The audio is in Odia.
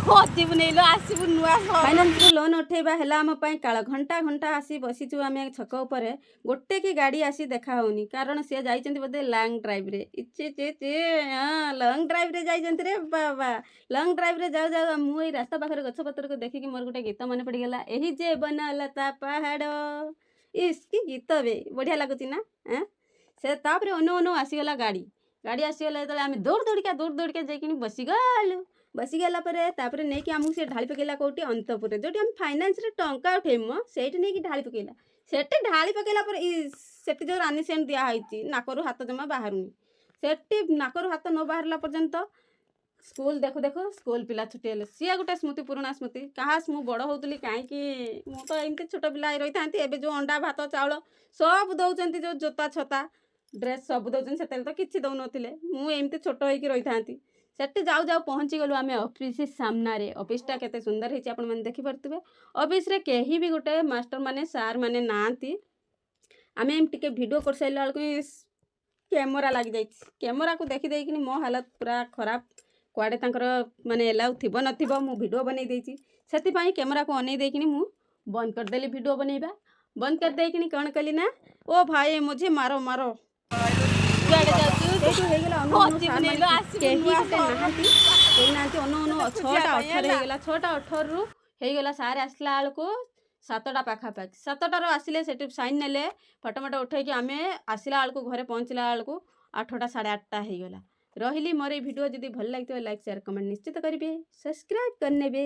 ଖୋଜିବୁ ନେଇଲୋ, ଆସିବୁ ନୂଆ। ଫାଇନାନ୍ସରୁ ଲୋନ୍ ଉଠେଇବା ହେଲା ଆମ ପାଇଁ କାଳ। ଘଣ୍ଟା ଘଣ୍ଟା ଆସି ବସିଛୁ ଆମେ ଛକ ଉପରେ, ଗୋଟେ କି ଗାଡ଼ି ଆସି ଦେଖା ହେଉନି। କାରଣ ସିଏ ଯାଇଛନ୍ତି ବୋଧେ ଲଙ୍ଗ୍ ଡ୍ରାଇଭ୍ରେ। ଇଚି ଚି ଚି, ହଁ, ଲଙ୍ଗ୍ ଡ୍ରାଇଭ୍ରେ ଯାଇଛନ୍ତି ରେ ବାବା। ଲଙ୍ଗ୍ ଡ୍ରାଇଭ୍ରେ ଯାଉ ଯାଉ ମୁଁ ଏଇ ରାସ୍ତା ପାଖରେ ଗଛପତ୍ରକୁ ଦେଖିକି ମୋର ଗୋଟେ ଗୀତ ମନେ ପଡ଼ିଗଲା, ଏହି ଯେ ବନଲତା ପାହାଡ଼। ଇସ୍, କି ଗୀତ ବେ, ବଢ଼ିଆ ଲାଗୁଛି ନା? ଏଁ ସେ ତାପରେ ଅନଉ ଅନଉ ଆସିଗଲା ଗାଡ଼ି। ଗାଡ଼ି ଆସିଗଲା ଯେତେବେଳେ, ଆମେ ଦୌଡ଼ି ଦୌଡ଼ିକା ଦୌଡ଼ି ଦୌଡ଼ିକା ଯାଇକିନି ବସିଗଲୁ। ବସିଗଲା ପରେ ତାପରେ ନେଇକି ଆମକୁ ସେ ଢାଳି ପକେଇଲା କେଉଁଠି? ଅନ୍ତପୁରରେ, ଯେଉଁଠି ଆମେ ଫାଇନାନ୍ସରେ ଟଙ୍କା ଉଠେଇମୁ ମ, ସେଇଠି ନେଇକି ଢାଳି ପକେଇଲା। ସେଠି ଢାଳି ପକେଇଲା ପରେ ସେଠି ଯେଉଁ ରାନୀ ସେଣ୍ଟ ଦିଆହେଇଛି, ନାକରୁ ହାତ ଜମା ବାହାରୁନି। ସେଠି ନାକରୁ ହାତ ନ ବାହାରିଲା ପର୍ଯ୍ୟନ୍ତ ସ୍କୁଲ ଦେଖୁ ଦେଖୁ ସ୍କୁଲ ପିଲା ଛୁଟି ହେଲେ। ସିଏ ଗୋଟେ ସ୍ମୃତି, ପୁରୁଣା ସ୍ମୃତି। କାହାସ୍ ମୁଁ ବଡ଼ ହେଉଥିଲି, କାହିଁକି ମୁଁ ତ ଏମିତି ଛୋଟ ପିଲା ହେଇ ରହିଥାନ୍ତି। ଏବେ ଯେଉଁ ଅଣ୍ଡା, ଭାତ, ଚାଉଳ ସବୁ ଦେଉଛନ୍ତି, ଯେଉଁ ଜୋତା, ଛତା, ଡ୍ରେସ୍ ସବୁ ଦେଉଛନ୍ତି, ସେତେବେଳେ ତ କିଛି ଦେଉନଥିଲେ। ମୁଁ ଏମିତି ଛୋଟ ହେଇକି ରହିଥାନ୍ତି। ସେଠି ଯାଉ ଯାଉ ପହଞ୍ଚିଗଲୁ ଆମେ ଅଫିସ୍ ସାମ୍ନାରେ। ଅଫିସଟା କେତେ ସୁନ୍ଦର ହେଇଛି, ଆପଣମାନେ ଦେଖିପାରୁଥିବେ। ଅଫିସରେ କେହି ବି ଗୋଟେ ମାଷ୍ଟର ମାନେ, ସାର୍ ମାନେ ନାହାନ୍ତି। ଆମେ ଏମିତି ଟିକେ ଭିଡ଼ିଓ କରିସାରିଲା ବେଳକୁ କ୍ୟାମେରା ଲାଗିଯାଇଛି। କ୍ୟାମେରାକୁ ଦେଖିଦେଇକିନି ମୋ ହାଲତ ପୁରା ଖରାପ। କୁଆଡ଼େ ତାଙ୍କର ମାନେ ଏଲାଉ ଥିବ ନଥିବ, ମୁଁ ଭିଡ଼ିଓ ବନେଇ ଦେଇଛି। ସେଥିପାଇଁ କ୍ୟାମେରାକୁ ଅନେଇ ଦେଇକିନି ମୁଁ ବନ୍ଦ କରିଦେଲି। ଭିଡ଼ିଓ ବନେଇବା ବନ୍ଦ କରିଦେଇକିନି କ'ଣ କଲି ନା, ଓ ଭାଇ, मुझे मारो मारो। ଯୁଆଡ଼େ ଯାଉଛୁ ସେଇଠୁ ହେଇଗଲା ଅନଉ ଅନଉ ଖୋଜିବୁ ସାର୍ ନେଇଲୋ, ମାନେ ଆସିବୁ କେହି ନୂଆ ଗୋଟେ ନାହାନ୍ତି, କେହି ନାହାନ୍ତି। ଅନଉ ଅନଉ ଖୋଜିବା 6ଟା ପାଇଁ 18 ହେଲା। ହେଇଗଲା। 6ଟା 18ରୁ ହେଇଗଲା, ସାର୍ ଆସିଲା ବେଳକୁ 7ଟା ପାଖାପାଖି। 7ଟାରୁ ଆସିଲେ, ସେଠି ସାଇନ୍ ନେଲେ, ଫଟୋ ମଟୋ ଉଠେଇକି ଆମେ ଆସିଲା ବେଳକୁ, ଘରେ ପହଞ୍ଚିଲା ବେଳକୁ 8ଟା, 8:30 ହେଇଗଲା। ରହିଲି। ମୋର ଏଇ ଭିଡ଼ିଓ ଯଦି ଭଲ ଲାଗିଥିବ, ଲାଇକ୍, ସେୟାର, କମେଣ୍ଟ ନିଶ୍ଚିତ କରିବେ, ସବସ୍କ୍ରାଇବ୍ କରିନେବେ।